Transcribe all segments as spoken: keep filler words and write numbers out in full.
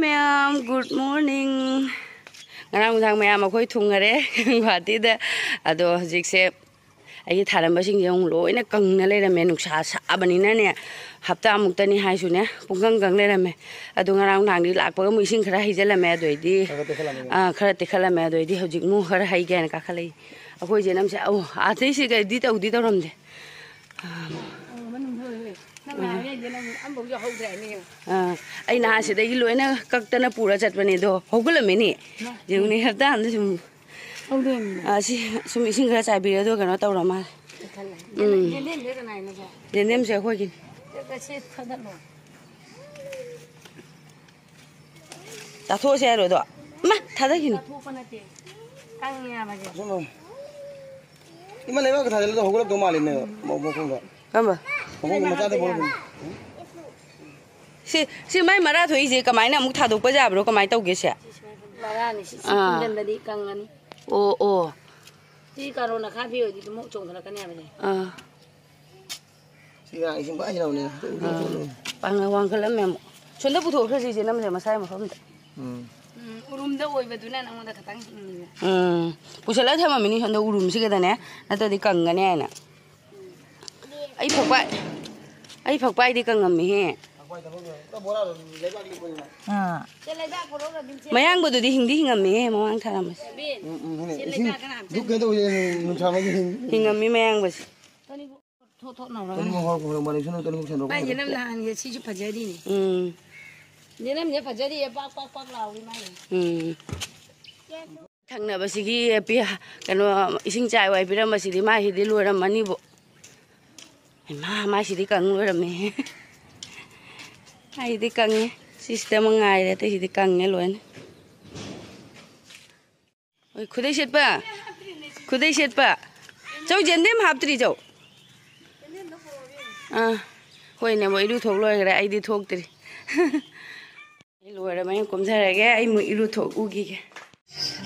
ꯃꯌꯥꯝ, good morning. ꯉꯔꯥꯡ ꯅꯨꯡꯗꯥꯡ ꯃꯌꯥꯝ ꯑꯩꯈꯣꯏ ꯊꯨꯡꯉꯔꯦ ꯒꯨꯍꯥꯇꯤꯗ꯫ ꯑꯗꯣ ꯍꯧꯖꯤꯛꯁꯦ ꯑꯩꯒꯤ ꯊꯥꯔꯝꯕꯁꯤꯡꯁꯦ ꯑꯃꯨꯛ ꯂꯣꯏꯅ ꯀꯪꯅ ꯂꯩꯔꯝꯃꯦ, ꯅꯨꯡꯁꯥ ꯁꯥꯕꯅꯤꯅꯅꯦ꯫ ꯍꯞꯇꯥꯃꯨꯛꯇꯅꯤ ꯍꯥꯏꯁꯨꯅꯦ, ꯄꯨꯡꯀꯪ ꯀꯪ ꯂꯩꯔꯝꯃꯦ꯫ ꯑꯗꯣ ꯉꯔꯥꯡ ꯅꯨꯡꯗꯥꯡꯗꯤ ꯂꯥꯛꯄꯒ ꯑꯃꯨꯛ ꯏꯁꯤꯡ ꯈꯔ ꯍꯩꯖꯤꯜꯂꯝꯃꯦ, ꯑꯗꯨꯗꯩꯗꯤ, ꯈꯔ ꯈꯔ ꯇꯦꯛꯈꯠꯂꯝꯃꯦ꯫ ꯑꯥ, ꯈꯔ ꯇꯦꯛꯈꯠꯂꯝꯃꯦ, ꯑꯗꯨꯗꯩꯗꯤ ꯍꯧꯖꯤꯛ ꯑꯃꯨꯛ ꯈꯔ ꯍꯩꯒꯦꯅ ꯀꯥꯈꯠꯂꯛꯏ꯫ ꯑꯩꯈꯣꯏ ꯆꯦꯅꯝꯁꯦ, ꯑꯧ, ꯑꯥꯗꯩꯁꯤ ꯀꯩꯗꯤ ꯇꯧꯗꯤ ꯇꯧꯔꯝꯗꯦ꯫ ꯑꯥ꯫ ꯑꯣ, ꯃꯅꯨꯡꯗ ꯑꯣꯏꯔꯦ꯫ ꯅꯪ ꯅꯍꯥꯟ ꯌꯥꯏꯁꯦ ꯅꯪ ꯑꯝꯐꯥꯎ ꯌꯥꯎꯍꯧꯗ꯭ꯔꯦ ꯍꯥꯏꯅꯤꯡꯉꯦ꯫ ꯑꯥ, ꯑꯩ ꯅꯍꯥꯟ ꯁꯤꯗꯒꯤ ꯂꯣꯏꯅ ꯀꯛꯇꯅ ꯄꯨꯔ ꯆꯠꯄꯅꯦ, ꯑꯗꯣ ꯍꯧꯒꯠꯂꯝꯃꯦꯅꯦ꯫ ꯃꯥ꯫ ꯌꯦꯡꯉꯨꯅꯦ, ꯍꯞꯇꯥ ꯑꯃꯗ ꯁꯨꯝ꯫ ꯍꯧꯗꯣꯡ꯫ ꯑꯥ, ꯁꯤ ꯁꯨꯝ ꯏꯁꯤꯡ ꯈꯔ ꯆꯥꯏꯕꯤꯔꯦ, ꯑꯗꯨꯒ ꯀꯩꯅꯣ ꯇꯧꯔ ꯃꯥꯜꯂꯦ꯫ ꯎꯝ꯫ ꯌꯦꯟꯗꯦꯝꯁꯦ ꯀꯅꯥꯏꯅꯣ ꯁꯦ? ꯌꯦꯟꯗꯦꯝꯁꯦ ꯑꯩꯈꯣꯏꯒꯤꯅꯤ꯫ ꯁꯦ, ꯁꯦ, ꯊꯥꯗꯠꯂꯣ꯫ ꯆꯥꯊꯣꯛꯑꯁꯦ ꯍꯥꯏꯔꯣ ꯑꯗꯣ? ꯏꯃꯥ, ꯊꯥꯗꯈꯤꯅꯤ꯫ ꯆꯥꯊꯣꯛꯄ ꯅꯠꯇꯦ꯫ ꯀꯪꯉꯦ ꯍꯥꯏꯕꯁꯦ꯫ ꯁꯨꯝ ꯏꯃꯥ, ꯂꯩꯕꯥꯛꯇ ꯊꯥꯖꯤꯜꯂꯗꯤ ꯍꯧꯒꯠꯂꯛꯇꯧ ꯃꯥꯜꯂꯤꯅꯦ, ꯃ-, ꯃꯈꯣꯡꯗ꯫ ꯀꯔꯝꯕ? ꯃꯈꯣꯡꯗ ꯃꯆꯥꯗ ꯍꯧꯒꯠꯂꯛꯄꯅꯤ꯫ ꯁꯤ, ꯁꯤ ꯃꯥꯏ ꯃꯔꯥ ꯊꯣꯛꯏꯁꯦ ꯀꯃꯥꯏꯅ ꯑꯃꯨꯛ ꯊꯥꯗꯣꯛꯄ ꯌꯥꯕ꯭ꯔꯣ? ꯀꯃꯥꯏꯅ ꯇꯧꯒꯦ ꯁꯦ? ꯃꯔꯥꯅꯤ, ꯁꯤ, ꯁꯤ ꯑꯥ꯫ ꯄꯨꯟꯁꯤꯟꯕꯗꯤ ꯀꯪꯉꯅꯤ꯫ ꯑꯣ, ꯑꯣ꯫ ꯁꯤ ꯀꯥꯔꯣꯟ ꯑꯈꯥꯕꯤ ꯑꯣꯏꯗꯤ ꯑꯗꯨꯝ ꯆꯣꯡꯈꯠꯂꯛꯀꯅꯤ ꯍꯥꯏꯕꯅꯦ꯫ ꯑꯥ꯫ ꯁꯤ ꯉꯥ ꯏꯁꯤꯡ ꯄꯨꯔꯥ ꯍꯩꯅꯕꯅꯦ꯫ ꯑꯥ꯫ ꯄꯥꯡꯒꯜ ꯋꯥꯡꯈꯠꯂꯝꯃꯦ ꯑꯃꯨꯛ꯫ ꯁꯣꯝꯗ ꯄꯨꯊꯣꯛꯈ꯭ꯔꯁꯤ ꯏꯆꯦ, ꯅꯝꯁꯦ ꯃꯁꯥꯏ ꯃꯐꯝꯗ꯫ ꯎꯝ꯫ ꯎꯝ, ꯎꯔꯨꯝꯗ ꯑꯣꯏꯕꯗꯨꯅ ꯅꯉꯣꯟꯗ ꯈꯇꯪ ꯍꯤꯡꯉꯤꯕ꯫ ꯎꯝ꯫ ꯄꯨꯁꯜꯂꯒ ꯊꯝꯃꯝꯃꯤꯅꯤ ꯁꯣꯝꯗ ꯎꯔꯨꯝꯁꯤꯒꯗꯅꯦ, ꯅꯠꯇ꯭ꯔꯗꯤ ꯀꯪꯒꯅꯤ ꯍꯥꯏꯅ꯫ ꯑꯩ ꯐꯛꯄꯥꯏ, ꯑꯩ ꯐꯛꯄꯥꯏꯗꯤ ꯀꯪꯉꯝꯃꯤꯍꯦ꯫ ꯑꯥ꯫ ꯃꯌꯥꯡꯕꯗꯨꯗꯤ ꯍꯤꯡꯗꯤ ꯍꯤꯡꯉꯝꯃꯤꯍꯦ, ꯃꯃꯥꯡ ꯊꯥꯔꯝꯕꯁꯦ꯫ ꯎꯝ, ꯎꯝ, ꯍꯣꯏꯅꯦ꯫ ꯏꯁꯤꯡ ꯙꯨꯛ ꯀꯩꯅꯣ ꯇꯧꯕꯁꯦ ꯅꯨꯡꯁꯥ ꯃꯔꯛꯇ ꯍꯤꯡ-, ꯍꯤꯡꯉꯝꯃꯤ ꯃꯌꯥꯡꯕꯁꯦ꯫ ꯊꯣꯠ ꯊꯣꯠ ꯂꯥꯎꯔꯒ꯫ ꯇꯅꯨ ꯍꯧꯔꯛꯄꯗꯣ ꯃꯔꯩ ꯁꯨꯅ ꯇꯅꯨ ꯁꯟꯗꯣꯛꯄꯗꯣ꯫ ꯃꯥꯏ ꯌꯦꯅꯝ ꯅꯍꯥꯟꯒꯤ ꯁꯤꯁꯨ ꯐꯖꯔꯤꯅꯦ꯫ ꯎꯝ꯫ ꯌꯦꯅꯝꯁꯦ ꯐꯖꯔꯤꯌꯦ, ꯄꯥꯛ ꯄꯥꯛ ꯄꯥꯛ ꯂꯥꯎꯏ ꯃꯥꯏ꯫ ꯎꯝ꯫ ꯊꯪꯅꯕꯁꯤꯒꯤ ꯄꯤ-, ꯀꯩꯅꯣ, ꯏꯁꯤꯡ ꯆꯥꯏ ꯋꯥꯏ ꯄꯤꯔꯝꯕꯁꯤꯗꯤ ꯃꯥꯏꯁꯤꯗꯤ ꯂꯣꯏꯔꯝꯃꯅꯤꯕꯣ꯫ ꯏꯃꯥ, ꯃꯥꯏꯁꯤꯗꯤ ꯀꯪ ꯂꯣꯏꯔꯝꯃꯦꯍꯦ꯫ ꯃꯥꯏꯁꯤꯗꯤ ꯀꯪꯉꯦ꯫ ꯁꯤꯁꯤꯗ ꯑꯃ ꯉꯥꯏꯔꯦ, ꯑꯇꯩꯁꯤꯗꯤ ꯀꯪꯉꯦ ꯂꯣꯏꯅ꯫ ꯍꯣꯏ, ꯈꯨꯗꯩ ꯁꯦꯠꯄ? ꯈꯨꯗꯩ ꯁꯦꯠꯄ? ꯆꯧ, ꯌꯦꯟꯗꯦꯝ ꯍꯥꯞꯇ꯭ꯔꯤ, ꯆꯧ꯫ ꯑꯥ, ꯍꯣꯏꯅꯦ, ꯃꯣꯏ ꯏꯔꯨ ꯊꯣꯛ ꯂꯣꯏꯈ꯭ꯔꯦ, ꯑꯩꯗꯤ ꯊꯣꯛꯇ꯭ꯔꯤ꯫ ꯑꯩ ꯂꯣꯏꯔꯕ, ꯑꯩ ꯀꯨꯝꯊꯔꯒꯦ, ꯑꯩ ꯑꯃꯨꯛ ꯏꯔꯨ ꯊꯣꯛꯎꯈꯤꯒꯦ꯫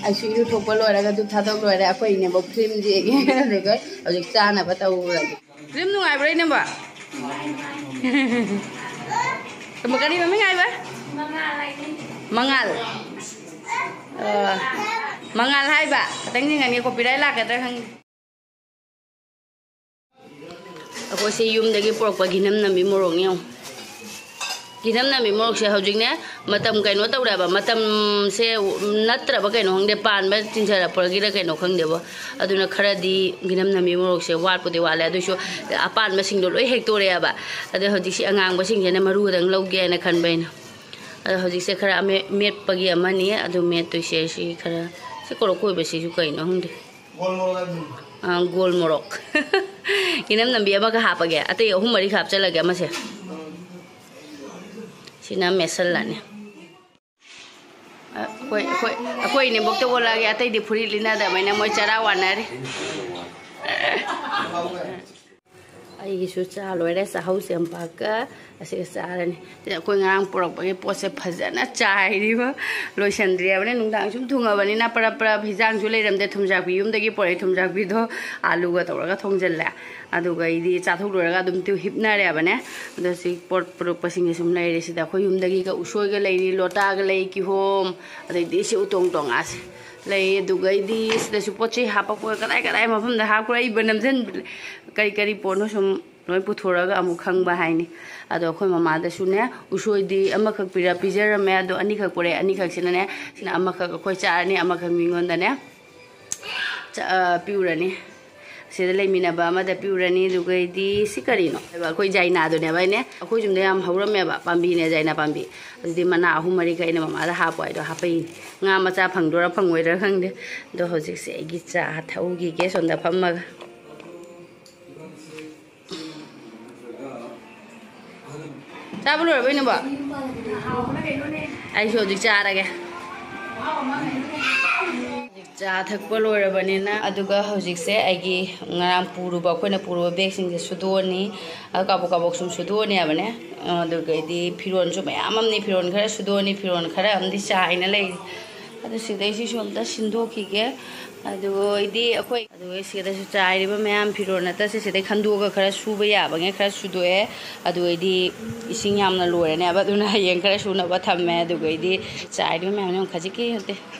ꯑꯩꯁꯨ ꯏꯔꯨ ꯊꯣꯛꯄ ꯂꯣꯏꯔꯒ ꯙꯨꯞ ꯊꯥꯗꯣꯛ ꯂꯣꯏꯔꯦ, ꯑꯩꯈꯣꯏ ꯏꯅꯦꯝꯕꯣꯛ ꯐꯤꯂꯝ ꯌꯦꯡꯉꯦ, ꯑꯗꯨꯒ ꯍꯧꯖꯤꯛ ꯆꯥꯅꯕ ꯇꯧꯔꯒꯦ꯫ ꯐꯤꯂꯝ ꯅꯨꯡꯉꯥꯏꯕ꯭ꯔꯣ, ꯏꯅꯦꯝꯕꯣꯛ? ꯀꯔꯤ ꯃꯃꯤꯡ ꯍꯥꯏꯕ? ꯃꯉꯥꯜ꯫ ꯑ, ꯃꯉꯥꯜ ꯍꯥꯏꯕ꯫ ꯈꯇꯪ ꯌꯦꯡꯍꯟꯒꯦ, copyright ꯂꯥꯛꯀꯗ꯭ꯔꯥ ꯈꯪꯗꯦ꯫ ꯑꯩꯈꯣꯏꯁꯦ ꯌꯨꯝꯗꯒꯤ ꯄꯨꯔꯛꯄ ꯘꯤꯅꯝ ꯅꯝꯕꯤ ꯃꯣꯔꯣꯛꯅꯤ ꯌꯦꯡꯉꯣ꯫ ꯘꯤꯅꯝ ꯅꯝꯕꯤ ꯃꯣꯔꯣꯛꯁꯦ ꯍꯧꯖꯤꯛꯅꯦ ꯃꯇꯝ ꯀꯩꯅꯣ ꯇꯧꯔꯦꯕ, ꯃꯇꯝꯁꯦ ꯅꯠꯇ꯭ꯔꯕ ꯀꯩꯅꯣ ꯈꯪꯗꯦ, ꯄꯥꯟꯕ ꯆꯤꯟꯖꯔꯛꯄꯒꯤꯔ ꯀꯩꯅꯣ ꯈꯪꯗꯦꯕꯣ꯫ ꯑꯗꯨꯅ ꯈꯔꯗꯤ ꯘꯤꯅꯝ ꯅꯝꯕꯤ ꯃꯣꯔꯣꯛꯁꯦ ꯋꯥꯠꯄꯨꯗꯤ ꯋꯥꯠꯂꯦ, ꯑꯗꯨꯏꯁꯨ ꯑꯄꯥꯟꯕꯁꯤꯡꯗꯣ ꯂꯣꯏ ꯍꯦꯛꯇꯣꯔꯛꯑꯦꯕ꯫ ꯑꯗꯣ ꯍꯧꯖꯤꯛꯁꯤ ꯑꯉꯥꯡꯕꯁꯤꯡꯁꯤꯅ ꯃꯔꯨꯗꯪ ꯂꯧꯒꯦ ꯍꯥꯏꯅ ꯈꯟꯕ ꯑꯩꯅ꯫ ꯑꯗꯣ ꯍꯧꯖꯤꯛꯁꯦ ꯈꯔ ꯑꯃꯦ-, ꯃꯦꯠꯄꯒꯤ ꯑꯃꯅꯤ, ꯑꯗꯨ ꯃꯦꯠꯇꯣꯏꯁꯦ ꯁꯤ ꯈꯔ, ꯁꯤ ꯀꯣꯔꯣꯛ ꯀꯣꯏꯕꯁꯤꯁꯨ ꯀꯩꯅꯣ ꯈꯪꯗꯦ꯫ ꯒꯣꯜ ꯃꯣꯔꯣꯛ ꯍꯥꯏꯕꯅꯤ꯫ ꯑꯥ, ꯒꯣꯜ ꯃꯣꯔꯣꯛ꯫ ꯘꯤꯅꯝ ꯅꯝꯕꯤ ꯑꯃꯒ ꯍꯥꯞꯄꯒꯦ, ꯑꯇꯩ ꯑꯍꯨꯝ ꯃꯔꯤ ꯍꯥꯞꯆꯜꯂꯒꯦ ꯑꯃꯁꯦ꯫ ꯁꯤꯅ ꯃꯦꯠꯁꯜꯂꯅꯤ꯫ ꯑꯩꯈꯣꯏ, ꯑꯩꯈꯣꯏ, ꯑꯩꯈꯣꯏ ꯏꯅꯦꯝꯕꯣꯛꯇ ꯑꯣꯜꯂꯛꯑꯒꯦ, ꯑꯇꯩꯗꯤ ꯐꯨꯔꯤꯠ ꯂꯤꯠꯅꯗꯕꯅꯤꯅ ꯃꯣꯏ ꯆꯔꯥ ꯋꯥꯅꯔꯤ꯫ ꯑꯩꯒꯤꯁꯨ ꯆꯥ ꯂꯣꯏꯔꯦ, ꯆꯥꯍꯧ ꯆꯦꯡꯄꯥꯛꯀ ꯑꯁꯤꯒ ꯆꯥꯔꯅꯤ꯫ ꯁꯤꯗ ꯑꯩꯈꯣꯏ ꯉꯔꯥꯡ ꯄꯨꯔꯛꯄꯒꯤ ꯄꯣꯠꯁꯦ ꯐꯖꯅ ꯆꯥꯏꯔꯤꯕ, ꯂꯣꯏꯁꯟꯗ꯭ꯔꯤꯕꯅꯤ꯫ ꯅꯨꯡꯗꯥꯡ ꯁꯨꯝ ꯊꯨꯡꯉꯕꯅꯤꯅ ꯄꯔꯞ ꯄꯔꯞ, ꯍꯤꯟꯖꯥꯡꯁꯨ ꯂꯩꯔꯝꯗꯦ, ꯊꯨꯝꯖꯥꯛꯄꯤ ꯌꯨꯝꯗꯒꯤ ꯄꯨꯔꯛꯏ ꯊꯨꯝꯖꯥꯛꯄꯤꯗꯣ ꯑꯥꯂꯨꯒ ꯇꯧꯔꯒ ꯊꯣꯡꯖꯜꯂꯦ꯫ ꯑꯗꯨꯒ ꯑꯩꯗꯤ ꯆꯥꯊꯣꯛ ꯂꯣꯏꯔꯒ ꯑꯗꯨꯝ ꯇꯨ ꯍꯤꯞꯅꯔꯦꯕꯅꯦ꯫ ꯑꯗꯣ ꯁꯤ ꯄꯣꯠ ꯄꯨꯔꯛꯄꯁꯤꯡꯁꯦ ꯁꯨꯝ ꯂꯩꯔꯦ꯫ ꯁꯤꯗ ꯑꯩꯈꯣꯏ ꯌꯨꯝꯗꯒꯤꯒ ꯎꯁꯣꯏꯒ ꯂꯩꯔꯤ, ꯂꯣꯇꯥꯒ ꯂꯩ, ꯀꯤꯍꯣꯝ, ꯑꯗꯩꯗꯤ ꯁꯤ ꯎꯇꯣꯡ ꯇꯣꯡꯉꯥꯁꯦ ꯂꯩ꯫ ꯑꯗꯨꯒ ꯑꯩꯗꯤ ꯁꯤꯗꯁꯨ ꯄꯣꯠ ꯆꯩ ꯍꯥꯞꯄꯛꯄ ꯀꯗꯥꯏ ꯀꯗꯥꯏ ꯃꯐꯝꯗ ꯍꯥꯞꯈ꯭ꯔꯣ ꯑꯩꯕ ꯅꯝꯁꯤꯟ-, ꯀꯔꯤ ꯀꯔꯤ ꯄꯣꯠꯅꯣ ꯁꯨꯝ ꯂꯣꯏ ꯄꯨꯊꯣꯔꯒ ꯑꯃꯨꯛ ꯈꯪꯕ ꯍꯥꯏꯅꯤ꯫ ꯑꯗꯣ ꯑꯩꯈꯣꯏ ꯃꯃꯥꯗꯁꯨꯅꯦ ꯎꯁꯣꯏꯗꯤ ꯑꯃꯈꯛ ꯄꯤꯔ-, ꯄꯤꯖꯔꯝꯃꯦ, ꯑꯗꯣ ꯑꯅꯤꯈꯛ ꯄꯨꯔꯛꯑꯦ꯫ ꯑꯅꯤꯈꯛꯁꯤꯅꯅꯦ, ꯁꯤꯅ ꯑꯃꯈꯛ ꯑꯩꯈꯣꯏ ꯆꯥꯔꯅꯤ, ꯑꯃꯈꯛ ꯃꯤꯉꯣꯟꯗꯅꯦ ꯆ-, ꯑ, ꯄꯤꯎꯔꯅꯤ꯫ ꯁꯤꯗ ꯂꯩꯃꯤꯟꯅꯕ ꯑꯃꯗ ꯄꯤꯎꯔꯅꯤ꯫ ꯑꯗꯨꯒꯩꯗꯤ ꯁꯤ ꯀꯔꯤꯅꯣ ꯍꯥꯏꯕ, ꯑꯩꯈꯣꯏ ꯖꯥꯏꯅꯥꯗꯨꯅꯦꯕ ꯑꯩꯅꯦ, ꯑꯩꯈꯣꯏ ꯌꯨꯝꯗ ꯌꯥꯝ ꯍꯧꯔꯝꯃꯦꯕ ꯄꯥꯝꯕꯤꯅꯦ, ꯖꯥꯏꯅꯥ ꯄꯥꯝꯕꯤ꯫ ꯑꯗꯨꯗꯤ ꯃꯅꯥ ꯑꯍꯨꯝ ꯃꯔꯤꯈꯛ ꯑꯩꯅ ꯃꯃꯥꯗ ꯍꯥꯞꯄꯣ ꯍꯥꯏꯗꯣ ꯍꯥꯞꯄꯛꯏꯅꯤ꯫ ꯉꯥ ꯃꯆꯥ ꯐꯪꯗꯣꯏꯔꯥ ꯐꯪꯉꯣꯏꯗ꯭ꯔꯥ ꯈꯪꯗꯦ꯫ ꯑꯗꯣ ꯍꯧꯖꯤꯛꯁꯦ ꯑꯩꯒꯤ ꯆꯥ ꯊꯛꯎꯈꯤꯒꯦ ꯁꯣꯝꯗ ꯐꯝꯃꯒ꯫ ꯆꯥꯕ ꯂꯣꯏꯔꯕꯣ ꯏꯅꯝꯕꯣ? ꯑꯩꯁꯨ ꯍꯧꯖꯤꯛ ꯆꯥꯔꯒꯦ꯫ ꯍꯧꯖꯤꯛ ꯆꯥ ꯊꯛꯄ ꯂꯣꯏꯔꯕꯅꯤꯅ, ꯑꯗꯨꯒ ꯍꯧꯖꯤꯛꯁꯦ ꯑꯩꯒꯤ ꯉꯔꯥꯡ ꯄꯨꯔꯨꯕ, ꯑꯩꯈꯣꯏꯅ ꯄꯨꯔꯨꯕ ꯕꯦꯒꯁꯤꯡꯁꯦ ꯁꯨꯗꯣꯛꯑꯅꯤ꯫ ꯑꯗꯨ ꯀꯥꯕꯣꯛ ꯀꯥꯕꯣꯛ ꯁꯨꯝ ꯁꯨꯗꯣꯛꯑꯅꯦꯕꯅꯦ꯫ ꯑꯗꯨꯒꯩꯗꯤ ꯐꯤꯔꯣꯜꯁꯨ ꯃꯌꯥꯝ ꯑꯃꯅꯤ, ꯐꯤꯔꯣꯜ ꯈꯔ ꯁꯨꯗꯣꯛꯑꯅꯤ, ꯐꯤꯔꯣꯜ ꯈꯔ ꯑꯃꯗꯤ ꯆꯥꯏꯅ ꯂꯩꯔꯤ꯫ ꯑꯗꯨ ꯁꯤꯗꯩꯁꯤꯁꯨ ꯑꯝꯇ ꯁꯤꯟꯗꯣꯛꯈꯤꯒꯦ꯫ ꯑꯗꯨ ꯑꯩꯗꯤ ꯑꯩꯈꯣꯏ, ꯑꯗꯨꯒ ꯁꯤꯗꯁꯨ ꯆꯥꯏꯔꯤꯕ ꯃꯌꯥꯝ ꯐꯤꯔꯣꯜ ꯑꯇꯩꯁꯦ ꯁꯤꯗꯩ ꯈꯟꯗꯣꯛꯑꯒ ꯈꯔ ꯁꯨꯕ ꯌꯥꯕꯉꯩ ꯈꯔ ꯁꯨꯗꯣꯛꯑꯦ꯫ ꯑꯗꯨ ꯑꯩꯗꯤ ꯏꯁꯤꯡ ꯌꯥꯝꯅ ꯂꯣꯏꯔꯅꯦꯕ, ꯑꯗꯨꯅ ꯍꯌꯦꯡ ꯈꯔ ꯁꯨꯅꯕ ꯊꯝꯃꯦ꯫ ꯑꯗꯨꯒ ꯑꯩꯗꯤ ꯆꯥꯏꯔꯤꯕ ꯃꯌꯥꯝꯁꯦ ꯌꯥꯝ ꯈꯖꯤꯛꯀꯤ ꯅꯠꯇꯦ꯫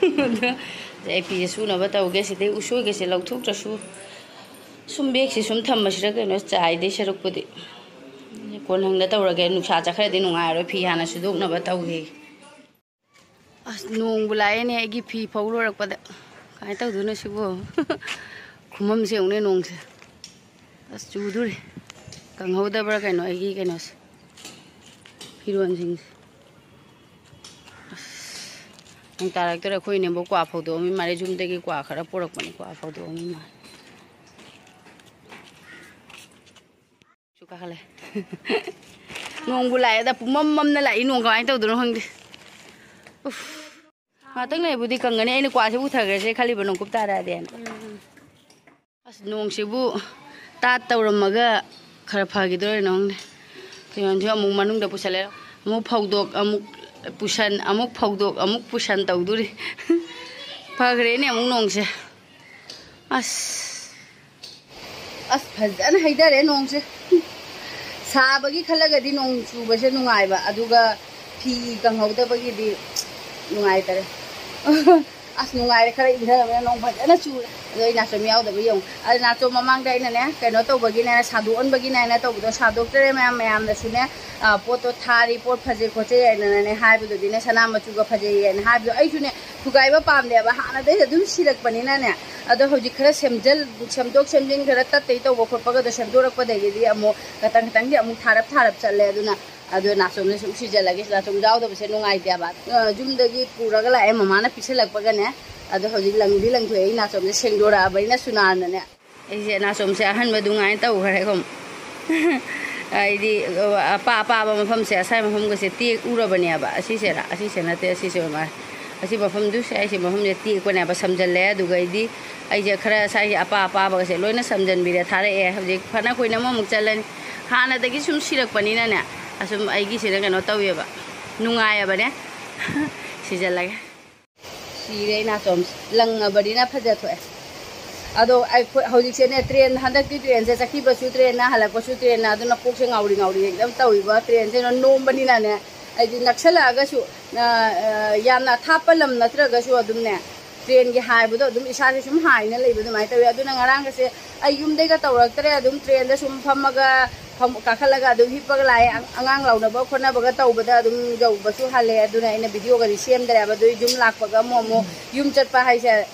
ꯑꯗꯨ ꯑꯩ ꯐꯤꯁꯦ ꯁꯨꯅꯕ ꯇꯧꯒꯦ꯫ ꯁꯤꯗꯩ ꯎꯁꯣꯏꯒꯁꯦ ꯂꯧꯊꯣꯛꯇ꯭ꯔꯁꯨ ꯁꯨꯝ ꯕꯦꯒꯁꯤ ꯁꯨꯝ ꯊꯝꯃꯁꯤꯔ ꯀꯩꯅꯣ, ꯆꯥꯏꯗꯩ ꯁꯔꯨꯛꯄꯨꯗꯤ꯫ ꯀꯣꯟꯍꯪꯗ ꯇꯧꯔꯒꯦ, ꯅꯨꯡꯁꯥ ꯆꯠꯈ꯭ꯔꯗꯤ ꯅꯨꯡꯉꯥꯏꯔꯣꯏ, ꯐꯤ ꯍꯥꯟꯅ ꯁꯨꯗꯣꯛꯅꯕ ꯇꯧꯒꯦ꯫ ꯑꯁ, ꯅꯣꯡꯕꯨ ꯂꯥꯛꯑꯦꯅꯦ ꯑꯩꯒꯤ ꯐꯤ ꯐꯧ ꯂꯣꯏꯔꯛꯄꯗ꯫ ꯀꯃꯥꯏꯅ ꯇꯧꯗꯣꯏꯅꯣ ꯁꯤꯕꯨ? ꯈꯨꯃꯝꯁꯦ ꯌꯦꯡꯉꯨꯅꯦ ꯅꯣꯡꯁꯦ꯫ ꯑꯁ, ꯆꯨꯗꯣꯔꯤ꯫ ꯀꯪꯍꯧꯗꯕ꯭ꯔꯥ ꯀꯩꯅꯣ ꯑꯩꯒꯤ ꯀꯩꯅꯣꯁꯦ, ꯐꯤꯔꯣꯟꯁꯤꯡꯁꯦ꯫ ꯑꯁ, ꯅꯣꯡ ꯇꯥꯔꯛꯇꯣꯔꯦ꯫ ꯑꯩꯈꯣꯏ ꯏꯅꯦꯝꯕꯣꯛ ꯀ꯭ꯋꯥ ꯐꯧꯗꯣꯛꯑꯝꯃꯤ ꯃꯥꯜꯂꯦ, ꯌꯨꯝꯗꯒꯤ ꯀ꯭ꯋꯥ ꯈꯔ ꯄꯨꯔꯛꯄꯅꯤ, ꯀ꯭ꯋꯥ ꯐꯧꯗꯣꯛꯑꯝꯃꯤ ꯃꯥꯜꯂꯦ꯫ ꯁꯨ ꯀꯥꯈꯠꯂꯦ꯫ ꯅꯣꯡꯕꯨ ꯂꯥꯛꯑꯦꯗ, ꯄꯨꯃꯝ ꯃꯝꯅ ꯂꯥꯛꯏ꯫ ꯅꯣꯡ ꯀꯃꯥꯏꯅ ꯇꯧꯗꯣꯏꯅꯣ ꯈꯪꯗꯦ꯫ ꯎꯐ꯫ ꯉꯥꯛꯇꯪ ꯂꯩꯕꯨꯗꯤ ꯀꯪꯒꯅꯤ꯫ ꯑꯩꯅ ꯀ꯭ꯋꯥꯁꯦ ꯄꯨꯊꯈ꯭ꯔꯁꯦ ꯈꯜꯂꯤꯕ, ꯅꯣꯡ ꯀꯨꯞ ꯇꯥꯔꯛꯑꯗꯤꯅ꯫ ꯑꯁ, ꯅꯣꯡꯁꯤꯕꯨ ꯇꯥꯠ ꯇꯧꯔꯝꯃꯒ ꯈꯔ ꯐꯈꯤꯗꯣꯏꯔ ꯈꯪꯗꯦ꯫ ꯐꯤꯔꯣꯟꯁꯨ ꯑꯃꯨꯛ ꯃꯅꯨꯡꯗ ꯄꯨꯁꯜꯂꯦ꯫ ꯑꯃꯨꯛ ꯐꯧꯗꯣꯛ, ꯑꯃꯨꯛ ꯄꯨꯁꯟ, ꯑꯃꯨꯛ ꯐꯧꯗꯣꯛ, ꯑꯃꯨꯛ ꯄꯨꯁꯟ ꯇꯧꯗꯣꯔꯤ꯫ ꯐꯈ꯭ꯔꯦꯅꯦ ꯑꯃꯨꯛ ꯅꯣꯡꯁꯦ꯫ ꯑꯁ꯫ ꯑꯁ, ꯐꯖꯅ ꯍꯩꯊꯔꯦ ꯅꯣꯡꯁꯦ꯫ ꯁꯥꯕꯒꯤ ꯈꯜꯂꯒꯗꯤ ꯅꯣꯡ ꯆꯨꯕꯁꯦ ꯅꯨꯡꯉꯥꯏꯕ, ꯑꯗꯨꯒ ꯐꯤ ꯀꯪꯍꯧꯗꯕꯒꯤꯗꯤ ꯅꯨꯡꯉꯥꯏꯇꯔꯦ꯫ ꯑꯁ, ꯅꯨꯡꯉꯥꯏꯔꯦ, ꯈꯔ ꯏꯪꯊꯔꯕꯅꯤꯅ ꯅꯣꯡ ꯐꯖꯅ ꯆꯨꯔꯦ꯫ ꯑꯗꯣ ꯑꯩ ꯅꯥꯆꯣꯝ ꯌꯥꯎꯗꯕ ꯌꯦꯡꯉꯨ꯫ ꯑꯗꯣ ꯅꯥꯆꯣꯝ ꯃꯃꯥꯡꯗ ꯑꯩꯅꯅꯦ, ꯀꯩꯅꯣ ꯇꯧꯕꯒꯤꯅꯦ, ꯁꯥꯗꯣꯛꯍꯟꯕꯒꯤꯅꯦ ꯍꯥꯏꯅ ꯇꯧꯕꯗꯣ ꯁꯥꯗꯣꯛꯇꯔꯦ꯫ ꯃꯌꯥꯝ, ꯃꯌꯥꯝꯅꯁꯨꯅꯦ, ꯑ, ꯄꯣꯠꯇꯣ ꯊꯥꯔꯤ, ꯄꯣꯠ ꯐꯖꯩ ꯈꯣꯠꯆꯩ ꯍꯥꯏꯅꯅꯦ ꯍꯥꯏꯕꯗꯨꯗꯤꯅꯦ, ꯁꯅꯥ ꯃꯆꯨꯒ ꯐꯖꯩ ꯍꯥꯏꯅ ꯍꯥꯏꯕꯗꯣ ꯑꯩꯁꯨꯅꯦ ꯊꯨꯒꯥꯏꯕ ꯄꯥꯝꯗꯦꯕ, ꯍꯥꯟꯅꯗꯩ ꯑꯗꯨꯝ ꯁꯤꯔꯛꯄꯅꯤꯅꯅꯦ꯫ ꯑꯗꯣ ꯍꯧꯖꯤꯛ ꯈꯔ ꯁꯦꯝꯖꯜ-, ꯁꯦꯝꯗꯣꯛ ꯁꯦꯝꯖꯤꯟ ꯈꯔ ꯇꯠꯇꯩ ꯇꯧꯕ ꯈꯣꯠꯄꯒꯗꯣ ꯁꯦꯝꯗꯣꯔꯛꯄꯗꯒꯤꯗꯤ ꯑꯃꯨꯛ ꯈꯇꯪ ꯈꯇꯪꯗꯤ ꯑꯃꯨꯛ ꯊꯥꯔꯞ ꯊꯥꯔꯞ ꯆꯠꯂꯦ꯫ ꯑꯗꯨꯅ ꯑꯗꯣ ꯅꯥꯆꯣꯝꯁꯦ ꯁꯨꯝ ꯁꯤꯖꯜꯂꯒꯦ, ꯅꯥꯆꯣꯝ ꯌꯥꯎꯗꯕꯁꯦ ꯅꯨꯡꯉꯥꯏꯇꯦꯕ꯫ ꯑ, ꯌꯨꯝꯗꯒꯤ ꯄꯨꯔꯒ ꯂꯥꯛꯑꯦ, ꯃꯃꯥꯅ ꯄꯤꯁꯜꯂꯛꯄꯒꯅꯦ꯫ ꯑꯗꯣ ꯍꯧꯖꯤꯛ ꯂꯪꯗꯤ ꯂꯪꯊꯣꯛꯑꯦ, ꯑꯩ ꯅꯥꯆꯣꯝꯁꯦ ꯁꯦꯡꯗꯣꯔꯛꯑꯕꯅꯤꯅ ꯁꯨꯅꯥꯅꯅꯦ꯫ ꯑꯩꯁꯦ ꯅꯥꯆꯣꯝꯁꯦ ꯑꯍꯟꯕ ꯑꯗꯨꯃꯥꯏꯅ ꯇꯧꯈ꯭ꯔꯦꯀꯣ꯫ ꯑꯩꯗꯤ ꯑꯄꯥ ꯑꯄꯥꯕ ꯃꯐꯝꯁꯦ, ꯑꯁꯥꯏ ꯃꯐꯝꯒꯁꯦ ꯇꯦꯛꯎꯔꯕꯅꯦꯕ꯫ ꯑꯁꯤꯁꯦꯔꯥ? ꯑꯁꯤꯁꯦ ꯅꯠꯇꯦ, ꯑꯁꯤꯁꯦ ꯑꯣꯏ ꯃꯥꯜꯂꯦ꯫ ꯑꯁꯤ ꯃꯐꯝꯗꯨ, ꯁꯤ ꯑꯩꯁꯦ ꯃꯐꯝꯁꯦ ꯇꯦꯛꯄꯅꯦꯕ, ꯁꯝꯖꯜꯂꯦ꯫ ꯑꯗꯨꯒ ꯑꯩꯗꯤ ꯑꯩꯁꯦ ꯈꯔ ꯁꯥꯏꯁꯦ ꯑꯄꯥ ꯑꯄꯥꯕꯒꯁꯦ ꯂꯣꯏꯅ ꯁꯝꯖꯟꯕꯤꯔꯦ, ꯊꯥꯔꯛꯑꯦ꯫ ꯍꯧꯖꯤꯛ ꯐꯅ ꯀꯨꯏꯅ ꯑꯃꯃꯨꯛ ꯆꯠꯂꯅꯤ꯫ ꯍꯥꯟꯅꯗꯒꯤ ꯁꯨꯝ ꯁꯤꯔꯛꯄꯅꯤꯅꯅꯦ, ꯑꯁꯨꯝ ꯑꯩꯒꯤꯁꯤꯅ ꯀꯩꯅꯣ ꯇꯧꯋꯦꯕ, ꯅꯨꯡꯉꯥꯏꯌꯦꯕꯅꯦ꯫ ꯁꯤꯖꯜꯂꯒꯦ꯫ ꯁꯤꯔꯦ ꯑꯩ ꯅꯥꯆꯣꯝꯁꯦ꯫ ꯂꯪꯉꯕꯅꯤꯅ ꯐꯖꯊꯣꯛꯑꯦ꯫ ꯑꯗꯣ ꯑꯩꯈꯣꯏ ꯍꯧꯖꯤꯛꯁꯦꯅꯦ, ꯇ꯭ꯔꯦꯟ, ꯍꯟꯗꯛꯇꯤ ꯇ꯭ꯔꯦꯟꯁꯦ ꯆꯠꯈꯤꯕꯁꯨ ꯇ꯭ꯔꯦꯟꯅ, ꯍꯜꯂꯛꯄꯁꯨ ꯇ꯭ꯔꯦꯟꯅ, ꯑꯗꯨꯅ ꯀꯣꯛꯁꯦ ꯉꯥꯎꯔꯤ ꯉꯥꯎꯔꯤ ꯍꯦꯛꯇ ꯇꯧꯏꯕ꯫ ꯇ꯭ꯔꯦꯟꯁꯦ ꯅꯣꯝꯕꯅꯤꯅꯅꯦ, ꯍꯥꯏꯗꯤ ꯅꯛꯁꯜꯂꯛꯑꯒꯁꯨ, ꯑ, ꯑ, ꯌꯥꯝꯅ ꯊꯥꯞꯄ ꯂꯝ ꯅꯠꯇ꯭ꯔꯒꯁꯨ ꯑꯗꯨꯝꯅꯦ, ꯇ꯭ꯔꯦꯟꯒꯤ ꯍꯥꯏꯕꯗꯣ ꯑꯗꯨꯝ ꯏꯁꯥꯁꯦ ꯁꯨꯝ ꯍꯥꯏꯅ ꯂꯩꯕ ꯑꯗꯨꯃꯥꯏꯅ ꯇꯧꯋꯤ꯫ ꯑꯗꯨꯅ ꯉꯔꯥꯡꯒꯁꯦ ꯑꯩ ꯌꯨꯝꯗꯩꯒ ꯇꯧꯔꯛꯇ꯭ꯔꯦ, ꯑꯗꯨꯝ ꯇ꯭ꯔꯦꯟꯗ ꯁꯨꯝ ꯐꯝꯃꯒ, ꯐꯝ-, ꯀꯥꯈꯠꯂꯒ ꯑꯗꯨꯝ ꯍꯤꯞꯄꯒ ꯂꯥꯛꯑꯦ꯫ ꯑꯉꯥꯡ ꯂꯥꯎꯅꯕ ꯈꯣꯠꯅꯕꯒ ꯇꯧꯕꯗ ꯑꯗꯨꯝ ꯌꯧꯕꯁꯨ ꯍꯜꯂꯦ꯫ ꯑꯗꯨꯅ ꯑꯩꯅ ꯚꯤꯗꯤꯑꯣꯒꯗꯤ ꯁꯦꯝꯗ꯭ꯔꯦꯕ꯫ ꯑꯗꯨ ꯌꯨꯝ ꯂꯥꯛꯄꯒ ꯑꯃꯨꯛ ꯑꯃꯨꯛ, ꯌꯨꯝ ꯆꯠꯄ ꯍꯥꯏꯁꯦ,